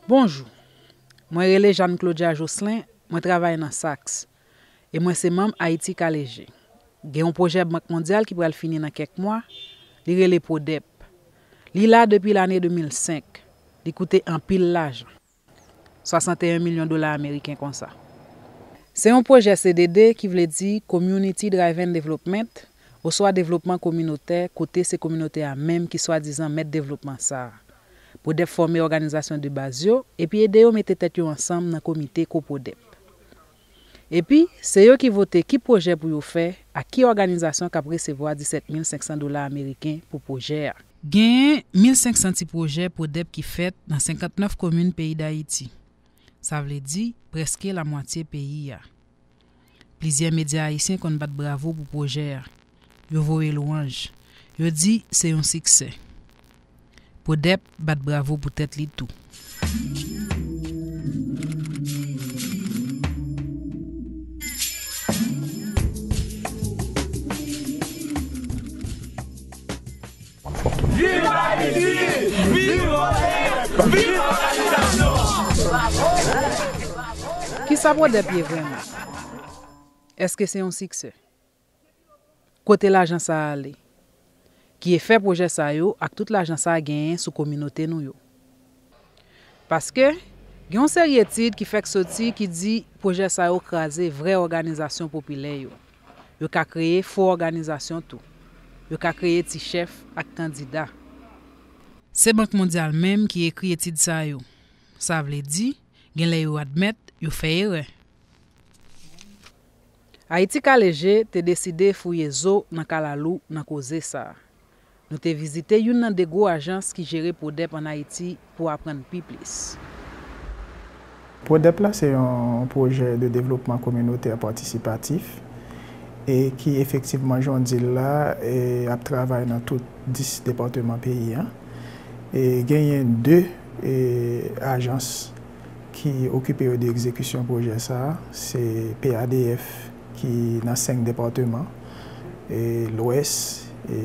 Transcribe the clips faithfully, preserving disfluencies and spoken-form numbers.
Bonjou. Mwen rele Jeanne Claudia Jocelyn, mwen travay nan SACS, e mwen se manm Ayiti Ka Leje. Gen yon pwojè Bank Mondyal ki pral fini nan kèk mwa, li rele PRODEP. Li la depi lane de mil senk. Li koute anpil lajan. Swasanteyen milyon dola ameriken konsa. Se yon pwojè C D D ki vle di Community Driven Development, oswa devlopman kominotè, kote se kominote a menm ki swadizan mèt devlopman sa a. PRODEP fòme òganizasyon de baz yo, epi ede yo mete tèt yo ansanm nan komite ko-PRODEP. Epi, se yo ki vote ki pwojè pou yo fè ak ki òganizasyon k ap resevwa disèt mil senk san dola ameriken pou pwojè a. Genyen mil senk san ti pwojè PRODEP ki fèt nan senkantnèf komin peyi Dayiti. Sa vle di prèske lamwatye peyi a. Plizyè medya ayisyen konn bat bravo pou pwojè a. Yo voye lwanj. Yo di se yon siksè. PRODEP bat bravo pou tèt li tou. Viv Ayiti! Viv PRODEP! Viv òganizasyon! Kisa PRODEP ye vrèman? Èske se yon siksè? Kote lajan sa a ale? Ki efè pwojè sa yo ak tout lajan sa a genyen sou kominote nou yo? Paske, gen yon seri etid ki fèk soti ki di pwojè sa yo kraze vrè òganizasyon popilè yo. Yo ka kreye fo òganizasyon tou. Yo ka kreye ti chèf ak kandida. Se Bank Mondyal menm ki ekri etid sa yo. Sa vle di, gen lè yo admèt yo fè erè. Ayiti Ka Leje te deside fouye zo nan kalalou nan koze sa a. Nou te vizite youn nan de gwo ajans ki jere PRODEP ann Ayiti pou aprann pi plis. PRODEP la se yon pwojè de devlopman kominotè patisipatif e ki efektivman, jan w di l la, e ap travay nan tout dis depatman peyi a. E genyen de, e, ajans ki okipe yo de egzekisyon pwojè sa a, se P A D F ki nan senk depatman, e, Lwès, e,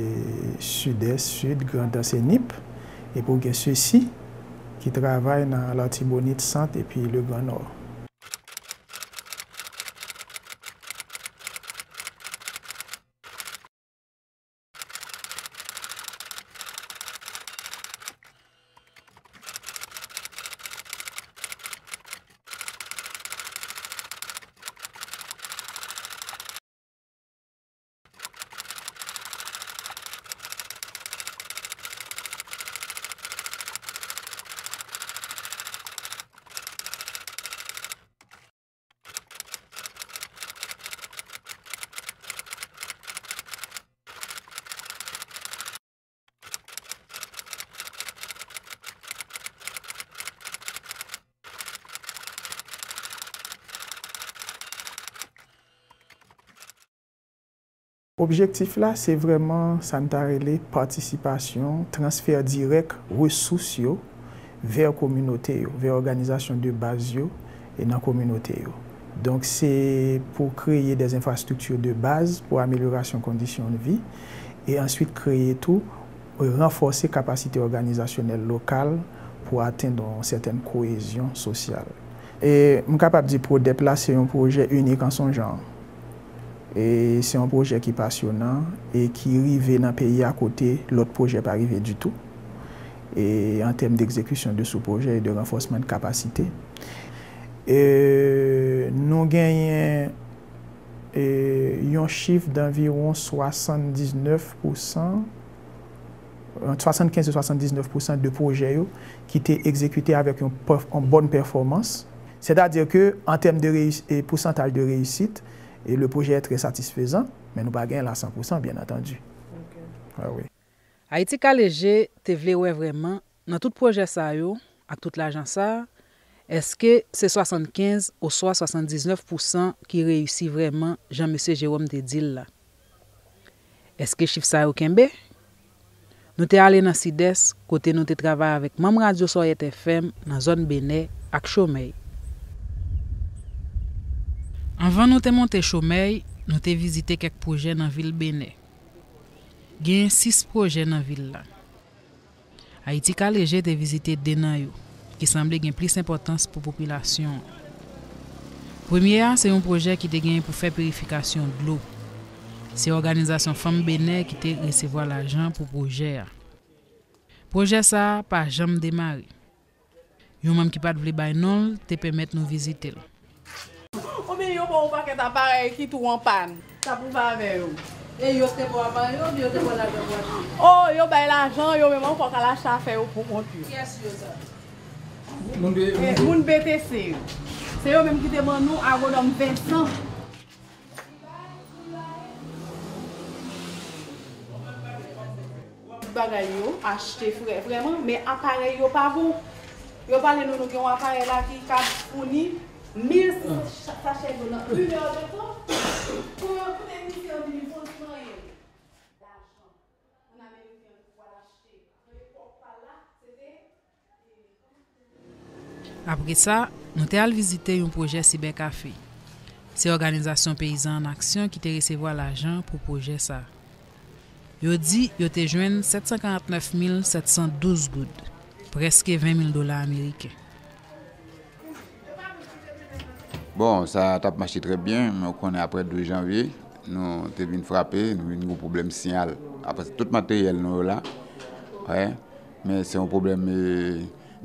Sidès, Sid, Grandans e Nip, epi w gen SECI ki travay nan Latibonit, Sant epi Legrannò. Objektif la, se vrèman sa n ta rele patisipasyon, transfè dirèk resous yo vè kominote yo, vè òganizasyon de baz yo e nan kominote yo. Donk, se pou kreye des infrastructures de base pour amélioration conditions de vie e answit kreye tou, ranfòse kapasite òganizasyonèl lokal pou atenn yon sètèn koyezyon sosyal. E m kapab di PRODEP la se yon pwojè inik an son jan. E se yon pwojè ki pasyonan e ki rive nan peyi a kote lòt pwojè pa rive ditou. E an tèm d'egzekisyon de sou pwojè e de ranfòsman de kapasite. E nou genyen, e, yon chif d'anviwon swasanndiznèf pousan, ant swasannkenz e swasanndiznèf pousan de pwojè yo ki te egzekite avèk yon pèf-, yon bòn pèfòmans. Sètadi ke, an tèm de reyis-, e pousantaj de reyisit, e le pwojè est très satisfaisant, men nou pa genyen l a san pousan, byen antandi. Ok. Ah wi. Ayiti Ka Leje te vle wè vrèman, nan tout pwojè sa yo, ak tout lajan sa a, èske se swasannkenz oswa swasanndiznèf pousan ki reyisi vrèman, jan mesye Jérôme te di l la? Èske chif sa yo kenbe? Nou te ale nan Sidès, kote nou te travay avèk manm radyo Sòyèt F M nan zòn Benè ak Chomèy. Anvan nou te monte Chomèy, nou te vizite kèk pwojè nan vil Benè. Genyen sis pwojè nan vil la. Ayiti Ka Leje te vizite de nan yo. ki sanble gen plis enpòtans pou popilasyon an. Premye a se yon pwojè ki te gen pou fè pirifikasyon dlo. Se òganizasyon fanm Benè ki te resevwa lajan pou pwojè a. Pwojè sa a pa janm demare. Yon manm ki pa t vle bay non l te pèmèt nou vizite l. Oubyen yo ba w yon pakèt aparèy ki tou an pàn. Sa pou w fè avè yo? E yo te ba w aparèy yo, oubyen yo te ba w lajan pou achte? O, yo bay lajan, yo menm ankò k al achte afè yo pou kont yo. Kiyès yo sa? Moun B T C. E, moun B T C yo. Se yo menm ki te ban nou agwonòm Vincent. Bagay yo achte frè, vrèman, men aparèy yo pa bon. Yo pale nou, nou gen yon aparèy la ki ka founi mil sis san sachè dlo nan inèdtan. Pou yo, pou teknisyen an vini fonn manyen lajan ann Ameriken pou al achte nan epòk pa l la, se te Apre sa, nou te al vizite yon pwojè sibèkafe. Se Òganizasyon Peyizan an Aksyon ki te resevwa lajan pou pwojè sa a. Yo di yo te jwenn sèt san karant nèf mil sèt san douz goud, prèske ven mil dola ameriken. Bon, sa t ap mache trè byen, men ou konnen apre douz janvye, nou te vin frape, nou vin gen pwoblèm siyal. Apre tout materyèl nou yo la, wè, men se yon pwoblèm, e,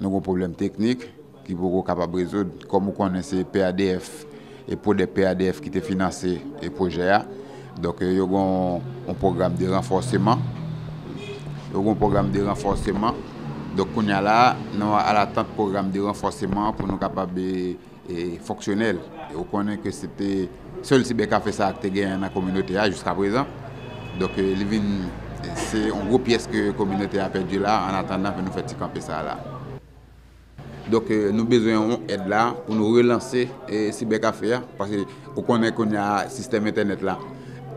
nou gen yon pwoblèm teknik ki poko kapab rezoud. Kòm ou konnen se P A D F, e Prodep P A D F ki te finanse e pwojè a. Donk, e, yo gen yon, yon pwogram de ranfòseman. Yo gen yon pwogram de ranfòseman. Donk, kounye a la, nou alatant pwogram de ranfòseman an pou nou kapab, e, e, fonksyonèl. E ou konnen ke se te sèl sibèkafe sa a ki te genyen nan kominote a jiskaprezan. Donk, e, li vin, se yon gwo pyès ke kominote a pèdi la, annatandan ke nou fè ti kanpe sa a la. Donk, e, nou bezwen yon èd la pou nou relanse, e, sibèkafe a, paske ou konnen kounye a sistèm entènèt la,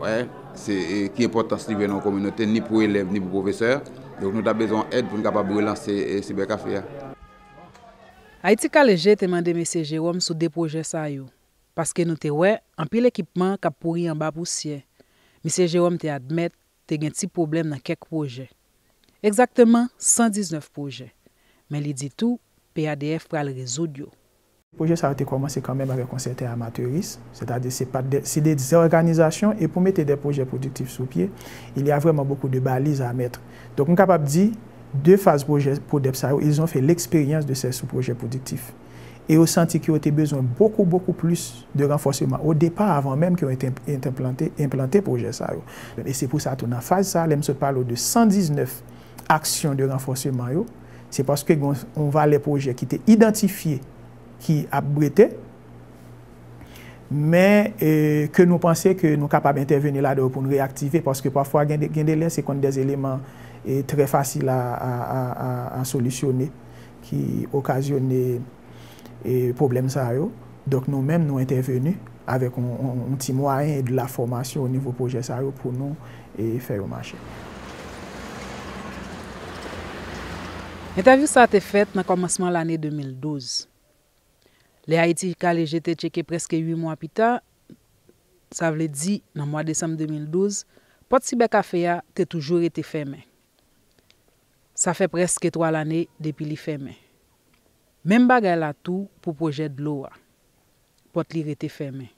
wè, se, e, ki enpòtans li jwe nan yon kominote, ni pou elèv, ni pou pwofesè. Donk, nou ta bezwen yon èd pou nou kapab relanse, e, sibèkafe a. Ayiti Ka Leje te mande mesye Jerome sou de pwojè sa yo, paske nou te wè anpil ekipman k ap pouri anba pousyè. Mesye Jerome te admèt te gen ti pwoblèm nan kèk pwojè. Egzakteman san diznèf pwojè. Men li di tou, P A D F pral rezoud yo. Pwojè sa yo te kòmanse kanmenm avèk yon sèten amatèris, sètadi se pa de, se de òganizasyon, e pou mete de pwojè pwodiktif sou pye, il y a vraiment beaucoup de balises à mettre. Donk, m kapab di, de faz pwojè Prodep sa yo, ils ont fait l'expérience de ces sous-projets productifs. E yo santi ke yo te bezwen beaucoup, beaucoup plus de renforcement. Au départ, avan menm ke yo te enplante, enplante pwojè sa yo. E se pou sa tou, nan faz sa, lè m sot pale w de san diznèf aksyon de ranfòseman yo, se paske gen yon valè pwojè ki te idantifye ki ap brete, men, e, ke nou panse ke nou kapab entèveni ladan yo pou n reyaktive, paske pafwa gen de, gen de lè se konn de eleman, e, trè fasil a, a, a, a, a solisyone ki okazyone, e, pwoblèm sa yo. Donk, nou menm, nou entèveni avèk yon, yon, yon ti mwayen e de la fòmasyon o nivo pwojè sa yo pou nou, e, fè yo mache. Entèvyou sa a te fèt nan kòmansman lane de mil douz. Lè Ayiti Ka Leje te tcheke prèske uit mwa pita, sa vle di nan mwa desanm de mil douz, pòt sibèkafe a te toujou rete fèmen. Sa fè prèske twa lane depi li fèmen. Menm bagay la tou pou pwojè dlo a. Pòt li rete fèmen.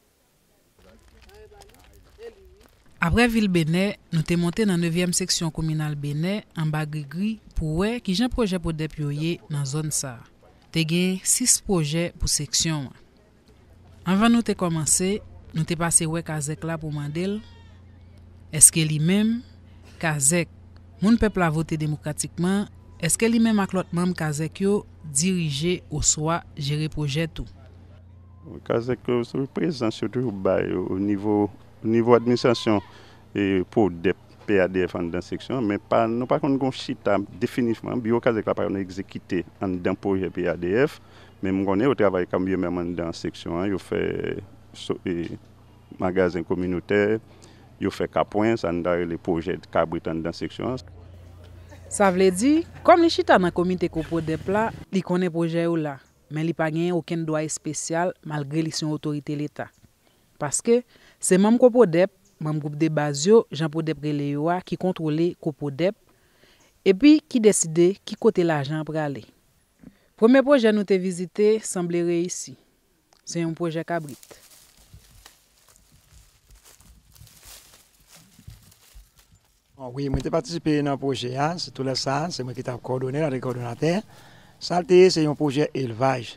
Apre vil Benè, nou te monte nan nevyèm seksyon kominal Benè, anba Grigri, pou wè kijan pwojè Prodep yo ye nan zòn sa a. Te gen sis pwojè pou seksyon an. Anvan nou te kòmanse, nou te pase wè kazèk la pou mande l, èske li menm, kazèk, moun pèp la vote demokratikman, èske li menm ak lòt manm kazèk yo dirije oswa jere pwojè tou? Kazèk yo, se prezans yo toujou bay o nivo, o nivo administrasyon e Prodep, P A D F anndan seksyon an, men pa, nou pa konn gen yon chita definitivman. Biwo kazèk la pa konn egzekite anndan pwojè P A D F, men m konnen yo travay kanmenm anndan seksyon an, yo fè so, e, magazen kominotè, yo fè kapwen, sa n ta rele pwojè kabrit anndan seksyon an. Sa vle di, kòm li chita nan komite Koprodèp la, li konnen pwojè yo la, men li pa genyen okenn dwa espesyal malgre li se yon otorite Leta. Paske, se manm Koprodèp, manm gwoup de baz yo, jan Prodèp rele yo a, ki kontwole Koprodèp, epi ki deside ki kote lajan an prale. Premye pwojè nou te vizite sanble reyisi. Se yon pwojè kabrit. Wi, mwen te patisipe nan pwojè a, sitou lè sa a, se mwen ki t ap kowòdone l antanke kowòdonatè. Sa l te ye, se yon pwojè elvaj.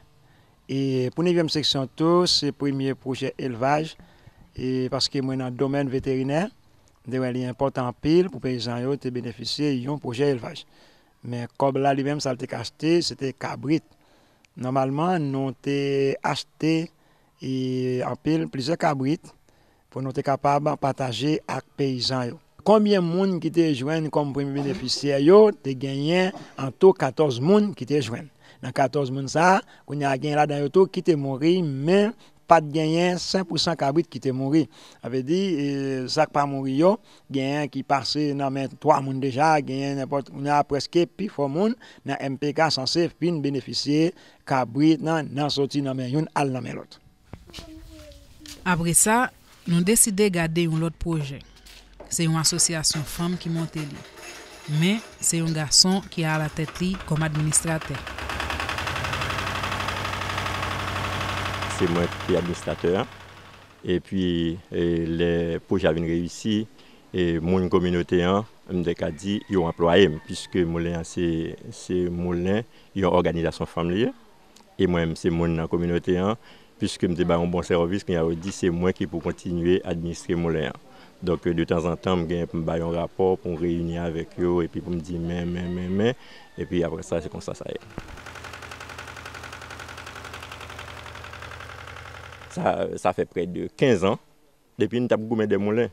E pou nevyèm seksyon tou, se premye pwojè elvaj, e paske mwen nan domèn veterinè, m te wè li enpòtan anpil pou peyizan yo te benefisye yon pwojè elvaj. Men kòb la li menm, sa l te ka achte, se te kabrit. Nòmalman, nou te achte, e, anpil, plizyè kabrit pou nou te kapab pataje ak peyizan yo. Konbyen moun ki te jwenn kòm premye benefisyè yo? Te genyen an tou katòz moun ki te jwenn. Nan katòz moun sa a, kounye a genyen ladan yo tou ki te mouri, men pa t genyen senk pousan kabrit ki te mouri. Sa vle di, e, sa k pa mouri yo, genyen ki pase nan men twa moun deja, genyen nenpòt, kounye a prèske pifò moun nan M P K sanse fin benefisye kabrit nan, nan soti nan men youn al nan men lòt. Apre sa, nou deside gade yon lòt pwojè. Se yon asosyasyon fanm ki monte li. Men, se yon gason ki alatèt li kòm administratè. Se mwen ki administratè a. Epi, e, lè pwojè a vin reyisi, e, moun kominote an, m te ka di, yo anplwaye m, piske moulen an se, se moulen yon òganizasyon fanm li ye. E mwen menm, se moun nan kominote an, piske m te bay yon bon sèvis, kounye a yo di se mwen ki pou kontinye administre moulen an. Donk, de tanzantan, m gen pou m bay yon rapò, pou m reyini avèk yo, epi pou m di men, men, men, men, epi apre sa, se konsa sa ye. Sa, sa fè prè de kenz an, depi n t ap goumen dè moulen.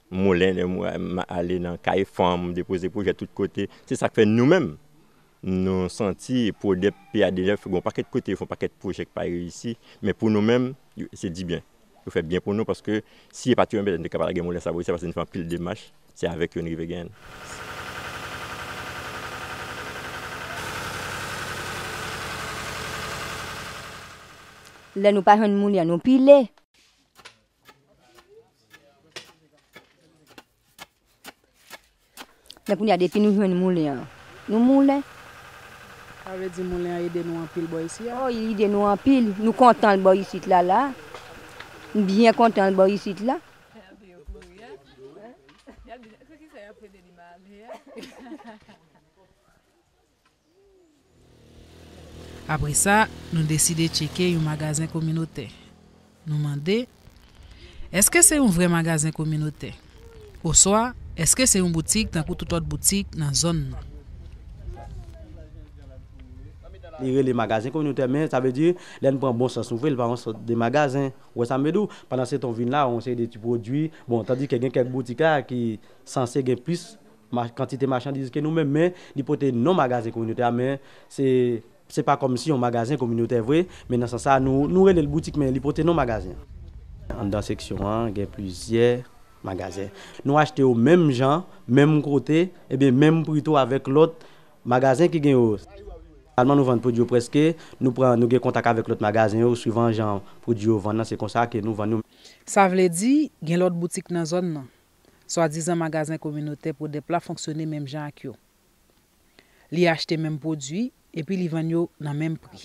Moulen, dè mou-, m ale nan kay fanm, depoze pwojè tout kote. Se sa k fè nou menm, nou santi Pwodèp P A D F, gen yon pakèt kote, yo fè yon pakèt pwojè k pa reyisi, men pou nou menm, yo, se di byen. Yo fè byen pou nou, paske si e pa t yo menm, petèt nou te ka pa ta gen moulen sa pou reyisi, paske nou fè anpil demach, se avèk yo n rive genyen l. Lè nou pa jwenn moulen an, nou pile. Men kounye a, depi nou jwenn moulen an, nou moulen. Sa vle di moulen an ede nou anpil bò isi a? O, li ede nou anpil. Nou kontan l bò isit la, la. Nou byen kontan l bò isit la. Apre sa, nou deside tcheke yon magazen kominotè. Nou mande, èske se yon vrè magazen kominotè? Oswa, èske se yon boutik tankou tout lòt boutik nan zòn nan? Li rele magazen kominotè, men sa vle di, lè n pran bon sans nou vre, li pa yon sòt de magazen. Ou wè sa m vle di w? Pandan se tan w vin la, w yon seri de ti pwodui. Bon, tandike gen kèk boutik la ki sanse gen plis ma-, kantite machandiz ke nou menm, men li pote non magazen kominotè a, men se, se pa kòmsi yon magazen kominotè vre, men nan sans sa, nou, nou rele l boutik, men li pote non magazen an. Anndan seksyon an, gen plizyè magazen. Nou achte yo menm jan, menm kote, ebyen menm pri tou avèk lòt magazen ki gen yo. Finalman, nou vann pwodui yo prèske, nou pran, nou gen kontak avèk lòt magazen yo, swivan jan pwodui yo vann nan, se konsa ke nou vann yo. Sa vle di, gen lòt boutik nan zòn nan. Swadizan magazen kominotè Pwodèp la fonksyone menm jan ak yo. Li achte menm pwodui, epi li vann yo nan menm pri.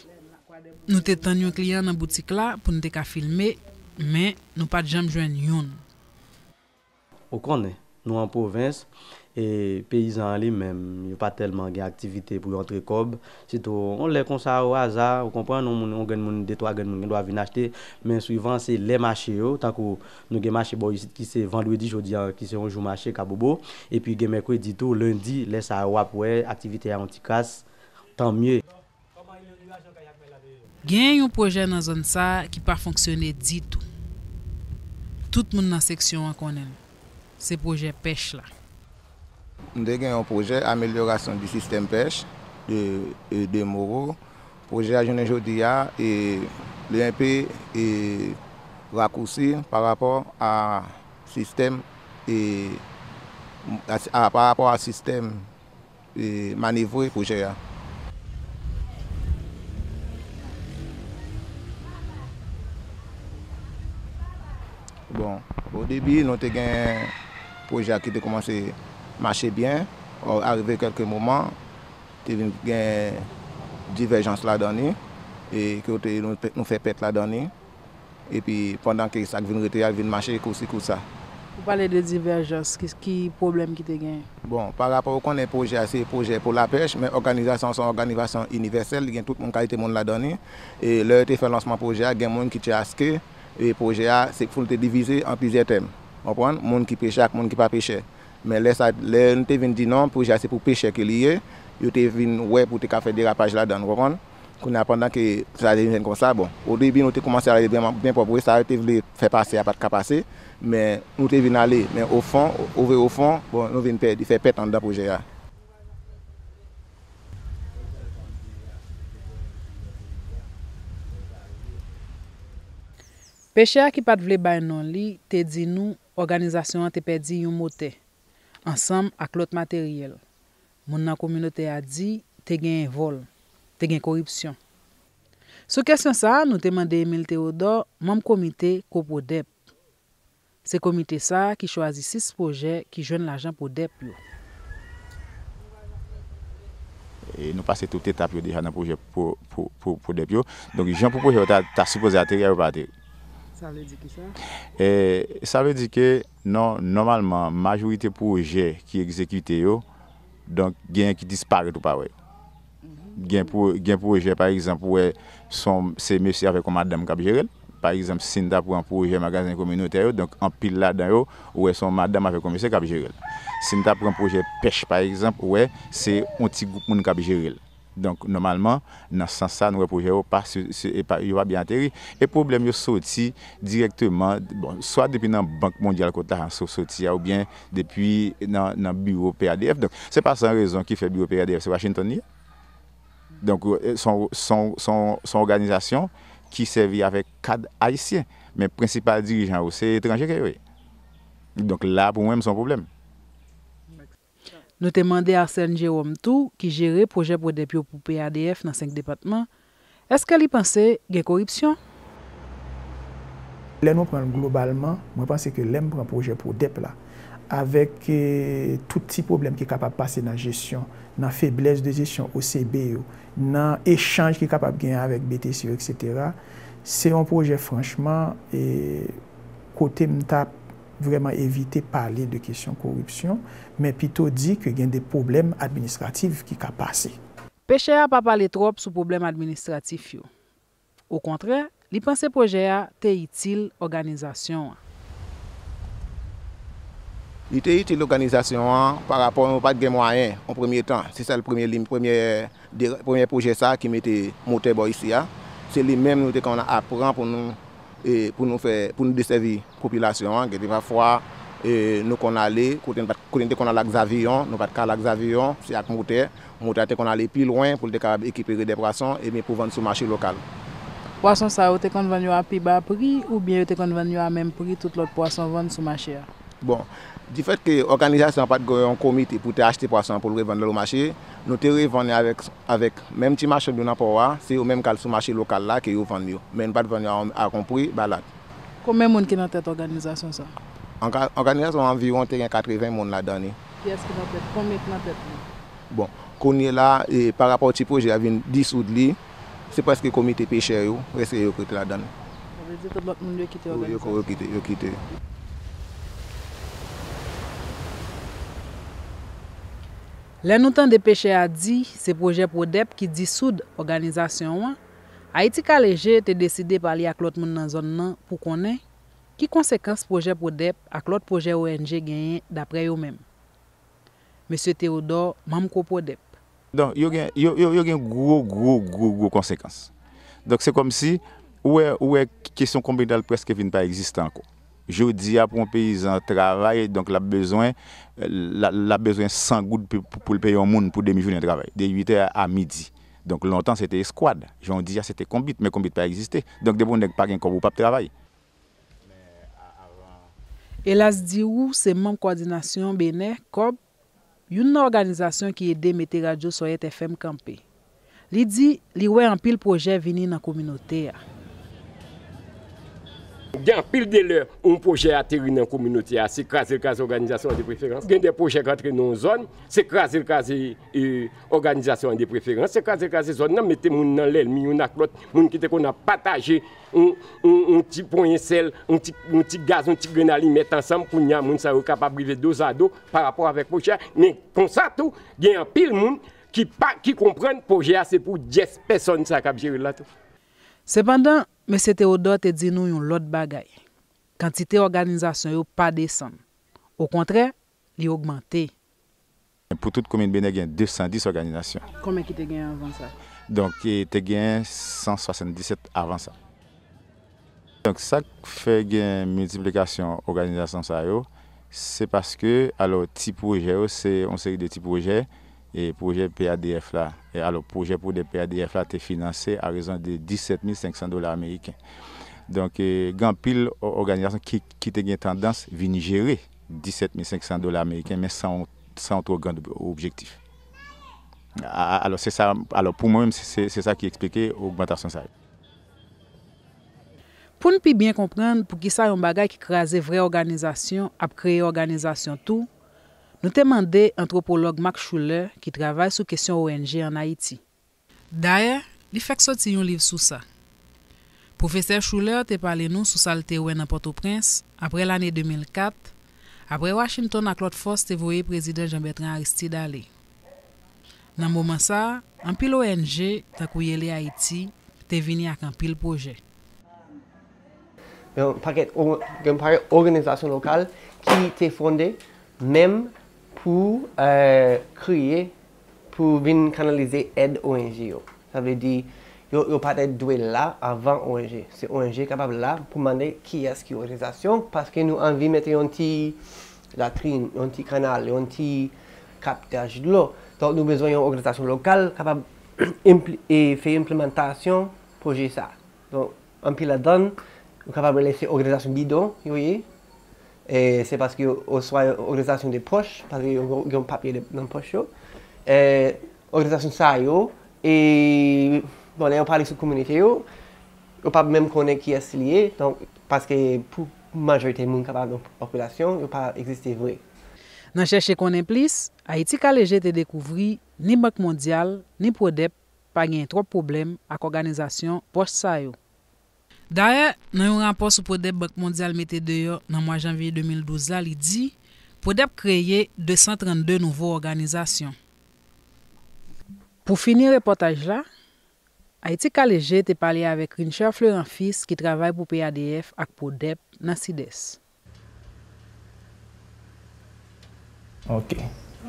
Nou te tann yon kliyan nan boutik la pou n te ka filme, men nou pa t janm jwenn youn. Ou konnen, nou an pwovens, e peyizan an li menm, yo pa tèlman gen aktivite pou yo antre kòb. Sitou, yon lè konsa, o aza, ou konprann, yon moun, yon grenn moun, de twa grenn moun gen dwa vin achte, men swivan se lè mache yo, tankou nou gen mache bò isit ki se vandredi, jodi a, ki se yon jou mache, Kabobo, epi gen mèkredi tou, lendi, lè sa a w ap wè aktivite a yon ti kras, tanmye. Genyen yon pwojè nan zòn sa a ki pa fonksyone ditou. Tout moun nan seksyon an konnen l. Se pwojè pèch la. Nou te gen yon pwojè amelyorasyon di sistèm pèch de, de Moro. Pwojè a jounen jodi a, e, li enpe, e, rakousi pa rapò a sistèm, e, a, a, pa rapò a sistèm e, manevre pwojè a. Bon, o debi, nou te gen pwojè a ki te kòmanse mache byen. Arive kèlke moman, te vin gen divèjans ladan li, e kote nou, nou fè pèt ladan li. Epi pandan ke sa k vin rete a vin mache kousi kousa. Ou pale de divèjans, ki, ki pwoblèm ki te genyen? Bon, pa rapò, ou konnen pwojè a se pwojè pou lapèch, men òganizasyon an se yon òganizasyon inivèsèl, li gen tout moun, kalite moun ladan li. E lè yo te fè lansman pwojè a, gen moun ki te aske e pwojè a, se pou l te divize an plizyè tèm. Konprann? Moun ki pechè ak moun ki pa pechè. Men lè sa, lè nou te vin di non, pwojè a se pou pechè ke li ye, yo te vin wè pou te ka fè derapaj ladan, ou konprann? Kounye a, pandan ke sa te vin konsa, bon, o debi nou te kòmanse ale byen, byen pwòp, wi, sa yo te vle fè pase a pa t ka pase, men nou te vin ale, men o fon, o vre o fon, bon, nou vin pèdi, fè pèt anndan pwojè a. Pechè a ki pa t vle bay non li te di nou òganizasyon an te pèdi yon motè, ansanm ak lòt materyèl. Moun nan kominote a di te genyen vòl, te gen koripsyon. Sou kesyon sa a, nou te mande Emile Théodore, manm komite Kopwodèp. Se komite sa a ki chwazi sis pwojè ki jwenn lajan Pwodèp yo. E nou pase tout etap yo deja nan pwojè Pwo-, Pwo-, Pwo-, Pwodèp yo. Donk, jan pou pwojè yo ta, ta sipoze ateri a, yo pa ateri. Sa vle di ki sa? E, sa vle di ke, non, nòmalman, majorite pwojè ki egzekite yo, donk, genyen ki disparèt ou pa wè yo. Gen pwo-, gen pwojè, pa egzanp, ou wè, se yon, se mesye avèk yon madanm k ap jere l. Pa egzanp, si n ta pran pwojè magazen kominotè yo, donk, anpil ladan yo, ou wè, se yon madanm avèk yon mesye k ap jere l. Si n ta pran pwojè pèch, pa egzanp, ou wè, se yon ti gwoup moun k ap jere l. Donk, nòmalman, nan sans sa, nou wè pwojè yo pa, se, se, e pa, yo pa byen ateri. E pwoblèm yo soti dirèkteman, bon, swa depi nan Bank Mondyal kot lajan so-, soti a, oubyen depi nan, nan biwo P A D F. Donk, se pa san rezon ki fè biwo P A D F se Washington li ye. Donk, e, se yon, se yon, se yon, se yon òganizasyon ki sèvi avèk kad ayisyen. Men prensipal dirijan yo, se etranje ke yo ye. Donk, la, pou mwen, se yon pwoblèm. Nou te mande Arsène Jérôme tou, ki jere pwojè Pwodèp yo pou P A D F nan senk depatman, èske li panse gen koripsyon? Lè nou pran l globalman, mwen panse ke lè m pran pwojè Pwodèp la, avèk, eh, tout ti pwoblèm ki kapab pase nan jesyon, nan feblès de jesyon O C B yo, nan echanj ki kapab genyen avèk B T C yo, etsetera, se yon pwojè franchman, eh, kote m t ap vrèman evite pale de kesyon koripsyon, men pito di ke gen de pwoblèm administratif ki ka pase. Pechè a pa pale twòp sou pwoblèm administratif yo. Okontrè, li panse pwojè a te itil òganizasyon an. Li te itil òganizasyon an pa rapò nou pa t gen mwayen, an premye tan. Se sèl premye lim, premye, de, premye pwojè sa a ki mete motè bò isi a. Se li menm nou te konn ap pran pou nou e, pou nou fè, pou nou desèvi popilasyon an. Gen de pafwa, e, nou konn ale, kote n pa t, kote n te konn al ak zaviyon, nou pa t ka al ak zaviyon, se ak motè. Motè a te konn ale pi lwen pou l te kapab ekipere de pwason, ebyen pou vann sou mache lokal. Pwason sa yo te konn vann yo a pi ba pri, oubyen yo te konn vann yo a menm pri tout lòt pwason vann sou mache a? Bon, difèt ke òganizasyon an pa t gen yon komite pou te achte pwason an pou l revann l o mache, nou te revann li avèk, avèk menm ti machann yo nan pò a, se yo menm k al sou mache lokal la ke yo vann yo. Men nou pa t vann yo a, a yon pri ba lat. Konbyen moun ki nan tèt òganizasyon sa? An ka, òganizasyon an anviwon te gen katreven moun ladan li. Kiyès ki nan tèt? Konbyen ki nan tèt li? Bon, kounye la, e, pa rapò ti pwojè a vin disoud li, se prèske komite pechè yo, prèske yo k rete ladan l. Sa vle di tout lòt moun yo kite òganizasyon? Yo kite, yo kite. Lè nou tande pechè a di se pwojè Pwodèp ki disoud òganizasyon an, Ayiti Kale Je te deside pale ak lòt moun nan zòn nan pou konnen ki konsekans pwojè Pwodèp ak lòt pwojè O N G genyen daprè yo menm. Mesye Théodore, manm Kopwodèp. Donk, yo gen, yo, yo, yo gen gwo, gwo, gwo, gwo konsekans. Donk, se kòmsi, ou wè, ou wè kesyon konbyen tan l prèske vin pa egziste ankò. Jodi a, pou yon peyizan travay, donk, l ap bezwen, l ap, l ap bezwen san goud pou, pou, pou l peye yon moun pou demi jounen travay, de uit è a midi. Donk, lontan, se te eskwad. Jodi a, se te konbit, men konbit pa egziste. Donk, depi yon nèg pa gen kòb, ou p ap travay. Elas Dirou se manm kòdinasyon Benè, kòb, youn nan òganizasyon ki ede mete radyo Sòyèt F M kanpe. Li di li wè anpil pwojè vini nan kominote a. Gen anpil de lè yon pwojè ateri nan kominote a, se kraze l kraze òganizasyon an de preferans. Gen de pwojè k antre nan yon zòn, se kraze l kraze, e, òganizasyon an de preferans, se kraze l kraze zòn nan, mete moun nan lènmi youn ak lòt, moun ki te konn ap pataje yon, yon, yon ti ponyen sèl, yon ti, yon ti gaz, yon ti grenn alimèt ansanm, kounye a moun sa yo kapab rive dozado pa rapò avèk pwojè a. Men konsa tou, gen anpil moun ki pa, ki konprann pwojè a se pou dyès pèsòn sa k ap jere l la tou. Sepandan, mesye Théodore te di nou yon lòt bagay. Kantite òganizasyon yo pa desann. Okontrè, li ogmante. Pou tout komin Benè gen de san dis òganizasyon. Konbyen ki te gen anvan sa? Donk, e, te gen san swasanndisèt avan sa. Donk, sa k fè gen miltiplikasyon òganizasyon sa yo, se paske, alò, ti pwojè yo, se yon seri de ti pwojè, e pwojè P A D F la, e alò, pwojè pwodèp P A D F la te finanse a rezon de disèt mil senk san dola ameriken. Donk, e, gen anpil òganizasyon ki, ki te gen tandans vin jere disèt mil senk san dola ameriken, men san, san yon two grand objektif. A, alò, se sa, alò, pou mwen menm, se, se sa ki eksplike ogmantasyon sa yo. Pou n pi byen konprann poukisa yon bagay ki kraze vrè òganizasyon ap kreye òganizasyon tou, nou te mande antwopològ Mark Schuller ki travay sou kesyon O N G ann Ayiti. Dayè, li fèk soti yon liv sou sa. Pwofesè Schuller te pale nou sou sa l te wè nan Pòtoprens apre lane de mil kat, apre Washington ak lòt fòs te voye Prezidan Jean Bertrand Aristide ale. Nan moman sa a, anpil O N G, tankou Yele Ayiti, te vini ak anpil pwojè. Gen yon pakèt òganizasyon lokal ki te fonde menm pou kreye, pou vin kanalize èd O N G yo. Sa vle di, yo, yo pa t dwe la avan O N G. Se O N G kapab la pou mande kiyès ki òganizasyon, paske nou anvi mete yon ti latrin, yon ti kanal, yon ti kaptaj dlo. Donk, nou bezwen yon òganizasyon lokal kapab fè enplimantasyon pwojè sa. Donk, anpil ladan, nou kapab rele se òganizasyon bidon yo ye. E se paske yo, oswa òganizasyon de pòch, paske yo gen yon papye nan pòch yo. E òganizasyon sa yo, e, bon, lè yo pale sou kominote yo, yo p ap menm konnen kiyès li ye, donk, paske pou majorite moun k ap nan popilasyon, yo pa egziste vre. Nan chèche konnen plis, Ayiti Ka Leje te dekouvri ni Bank Mondyal, ni Pwodèp pa genyen twòp pwoblèm ak òganizasyon pwòch sa yo. Dayè, nan yon rapò sou Pwodèp Bank Mondyal mete deyò nan mwa janvye de mil douz la, li di, Pwodèp kreye de san trannde nouvo òganizasyon. Pou fini repòtaj la, Ayiti Ka Leje te pale avèk Rincher Fleuranfils ki travay pou P A D F ak Pwodèp nan Sidès. Ok.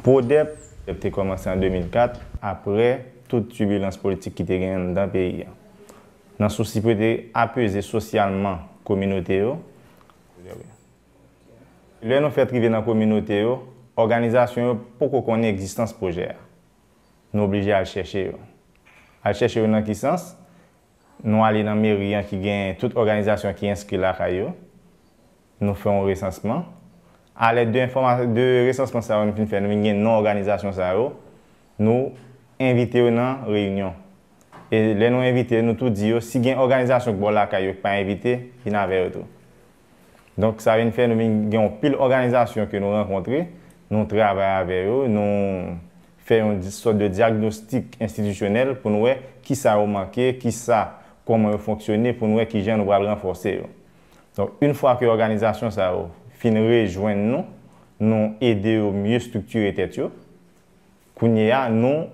Pwodèp te kòmanse an de mil kat, apre tout tibilans politik ki te genyen anndan peyi a. Nan sousi pou te apeze sosyalman kominote yo, lè nou fèt rive nan kominote yo, òganizasyon yo poko konnen egzistans pwojè a. Nou oblije al chèche yo. Al chèche yo nan ki sans? Nou ale nan meri an ki gen tout òganizasyon ki enskri lakay yo. Nou fè yon resansman. Alèd de enfòma-, de resansman sa yo nou fin fè, nou vin gen non òganizasyon sa yo. Nou envite yo nan reyinyon. E lè nou envite yo, nou tou di yo, si gen òganizasyon k bò lakay yo k pa envite, vin avè yo tou. Donk, sa vin fè nou vin gen yon pil òganizasyon ke nou rankontre, nou travay avè yo, nou fè yon di-, sòt de dyagnostik enstitisyonèl pou nou wè kisa yo manke, kisa, kòman yo fonksyone, pou nou wè kijan nou pral ranfòse yo. Donk, yon fwa ke òganizasyon sa yo fin rejwenn nou, nou ede yo mye estriktire tèt yo. Kounye a, nou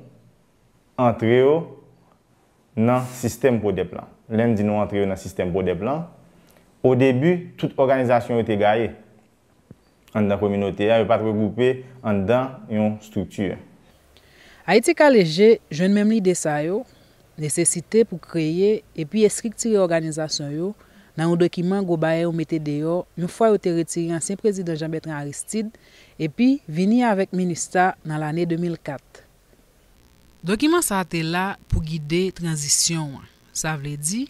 antre yo nan sistèm Pwodèp lan. Lè m di nou antre yo nan sistèm Pwodèp lan, o debi, tout òganizasyon yo te gaye anndan kominote a, yo pa t regwoupe anndan yon estrikti. Ayiti Ka Leje jwenn menm lide sa yo, nesesite pou kreye epi estriktire òganizasyon yo, nan yon dokiman Gwobayè yo mete deyò yon fwa yo te retire ansyen prezidan Jean Bertrand Aristide epi vini avèk minista nan lane de mil kat. Dokiman sa a te la pou gide tranzisyon an, sa vle di,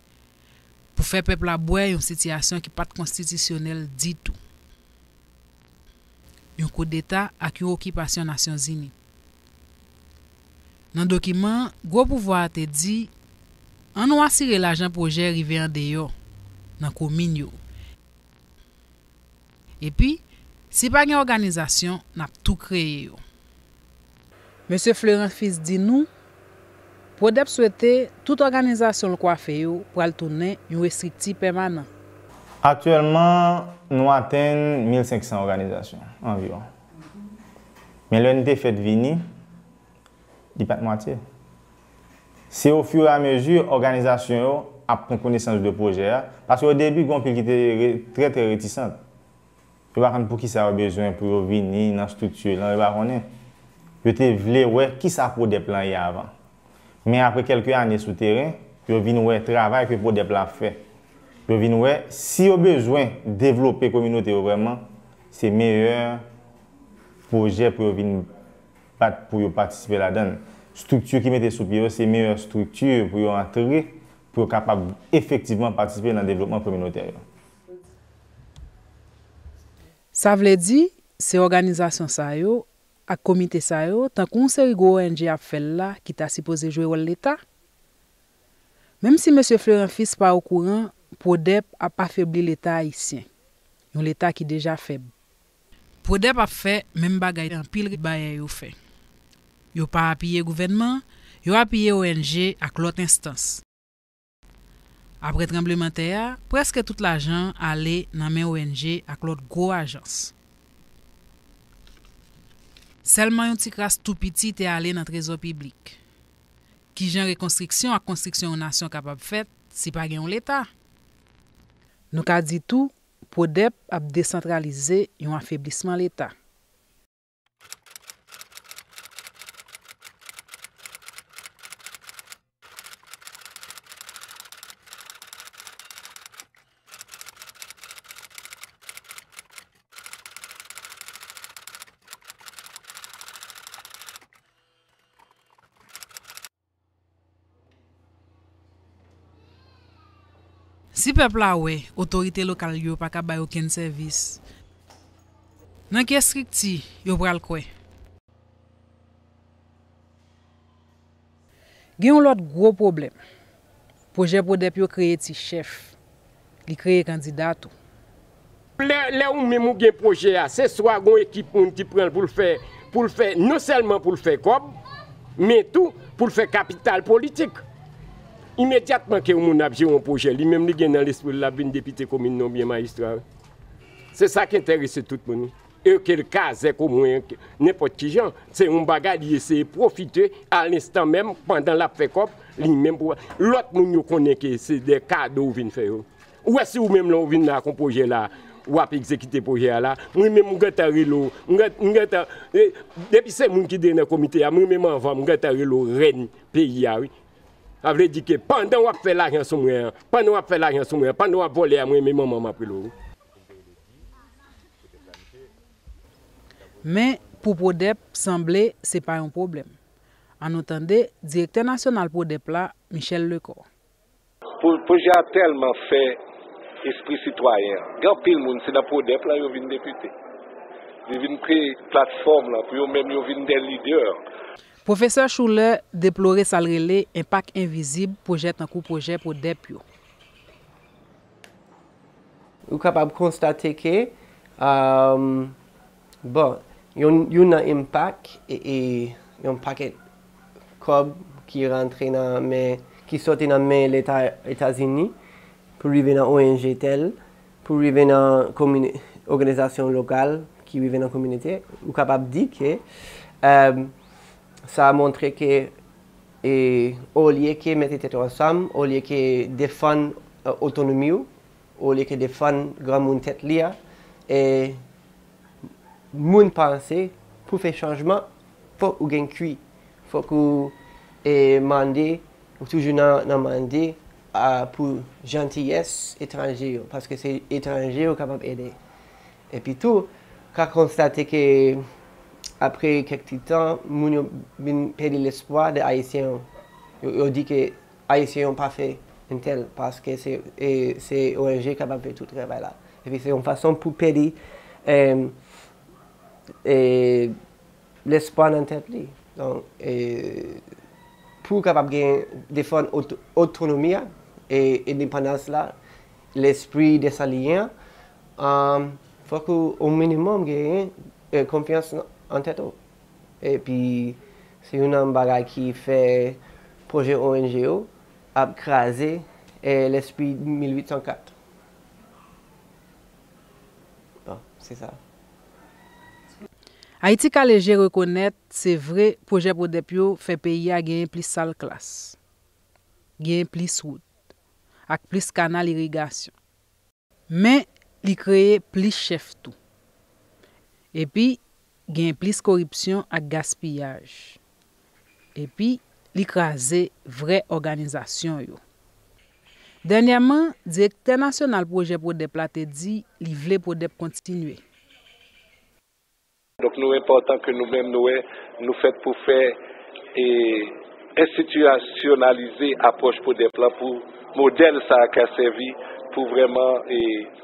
pou fè pèp la bwè yon sitiyasyon ki pa t konstitisyonèl ditou, yon koudeta ak yon okipasyon Nasyonzini. Nan dokiman an, gwo pouvwa a te di, ann nou asire lajan pwojè rive andeyò, nan komin yo, Epi, si pa gen òganizasyon, n ap tou kreye yo. Mesye Fleurant Fils di nou, Pwodèp swete tout òganizasyon l kwafe yo pral tounen yon estrikti pèmanan. Aktyèlman, nou atenn mil senk san òganizasyon anviwon. Men lè n te fèt vini, li pa t mwatye. Se ofiramezi òganizasyon yo ap pran konesans de pwojè a, paske o debi gen anpil ki te re- trè trè retisant. Yo pa konn poukisa yo bezwen pou yo vini nan estrikti lan, yo pa konnen. Yo te vle wè kisa Pwodèp lan ye avan. Men apre kèlke ane sou teren, yo vin wè travay ke Pwodèp la ap fè. Yo vin wè si yo bezwen devlope kominote yo vrèman, se meyè pwojè pou yo vin bat pou yo patisipe ladan l. Estrikti ki mete sou pye yo se meyè estrikti pou yo antre, pou yo kapab efektivman patisipe nan devlopman kominotè yo. Sa vle di, se òganizasyon sa yo ak komite sa yo, tankou yon seri gwo O N G ap fè l la, ki ta sipoze jwe wòl Leta? Menm si mesye Fleurant Fils pa okouran, Pwodèp ap afebli Leta ayisyen, yon Leta ki deja fèb. Pwodèp ap fè menm bagay anpil bayè yo fè. Yo pa apiye gouvènman, yo apiye O N G ak lòt enstans. Apre tranblemanntè a, prèske tout lajan an ale nan men O N G ak lòt gwo ajans. Sèlman yon ti kras tou piti te ale nan trezò piblik. Kijan rekonstriksyon ak konstriksyon yon nasyon kapab fèt si pa gen yon Leta? Nou ka di tou, Pwodèp ap desantralize yon afeblisman Leta. Si pèp la wè otorite lokal yo pa ka bay okenn sèvis, nan ki estrikti yo pral kwè? Gen yon lòt gwo pwoblèm. Pwojè Pwodèp yo kreye ti chèf. Li kreye kandida tou. Lè, lè ou menm ou gen pwojè a, se swa gon ekip moun ki pran l pou l fè, pou l fè, non sèlman pou l fè kòb, men tou pou l fè kapital politik. Imedyatman ke yon moun ap jere yon pwojè, li menm li gen nan lespri l l ap vin depite komin nan oubyen majistra. Se sa k enterese tout moun wi. E ke l kazèk omwen, nenpòt ki jan, se yon bagay li eseye pwofite a lenstan menm, pandan l ap fè kòb, li menm pou. Lòt moun yo konnen ke se de kado ou vin fè yo. Ou wè si ou menm lè ou vin la ak yon pwojè la, w ap egzekite pwojè a la, mwen menm m gentan rele w, m gen- m gentan, e, depi se moun ki de nan komite a, mwen menm anvan m gentan rele w rèn peyi a wi. Sa vle di ke pandan w ap fè lajan sou mwen an, pandan w ap fè lajan sou mwen an, pandan w ap vòlè a, mwen menm manman m ap rele w wi. Men, pou Pwodèp, sanble se pa yon pwoblèm. Ann nou tande direktè nasyonal Pwodèp la, Michel Lecor. Pwojè a tèlman fè espri sitwayen an. Gen anpil moun, se nan Pwodèp lan yo vin depite. Li vin kreye platfòm lan pou yo menm yo vin de lidè. Pwofesè Schuller deplore sa l rele enpak envizib pwojè tankou pwojè Pwodèp yo. Ou kapab konstate ke, bon, youn nan enpak e yon pakèt kòb ki rantre nan men, ki soti nan men Leta Etazini pou rive nan O N G tèl, pou rive nan òganizasyon lokal ki rive nan kominote, ou kapab di ke sa montre ke olye ke mete tèt ou ansanm, olye ke defann otonomi w, olye ke defann granmoun tèt li a, e moun panse pou fè chanjman, fòk ou gen kwi, fòk ou mande, ou toujou nan mande pou jantiyès etranje yo, paske se etranje yo kapab ede. Epi tou, ka konstate ke apre kèk ti tan, moun yo vin pèdi lespwa de Ayisyen yo. Yo di ke Ayisyen yo pa fè entèl, paske se, e, se O N G kapab fè tout travay la. Epi se yon fason pou pèdi, e, e, lespwa nan tèt li. Donk, e, pou kapab gen, defann oto- otonomi a, e, endepandans la, lespri Desalyen an, Fòk ou, o minimòm, genyen eh, konfyans nan- an tèt ou. Epi, se youn nan bagay ki fè pwojè O N G yo ap kraze eh, lespri mil uit san kat. Bon, se sa. Ayiti K L G rekonèt, se vre, pwojè pwodèp yo fè peyi a genyen plis sal klas, genyen plis wout, ak plis kanal irigasyon. Men, li kreye plis chèf tou. Epi, gen plis koripsyon ak gaspiyaj. Epi, li kraze vrè òganizasyon yo. Dènyèman, direktè nasyonal pwojè pwodèp la te di li vle pwodèp kontinye. Donk nou enpòtan ke nou menm nou wè nou fèt pou fè e enstitisyonalize apwòch pwodèp lan pou modèl sa a ka sèvi pou vrèman e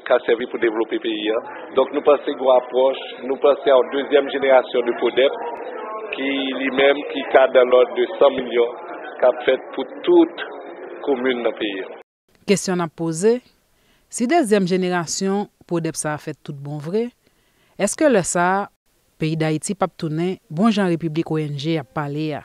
ka sèvi pou devlope peyi a. Donk nou panse gon apwòch, nou panse a yon dezyèm jenerasyon de pwodèp ki li menm ki ka dan lòd de san milyon k ap fèt pou tout komin nan peyi a. Kesyon n ap poze, si dezyèm jenerasyon pwodèp sa a fèt tout bon vre, èske lè sa a, peyi Dayiti p ap tounen bon jan repiblik O N G ap pale a?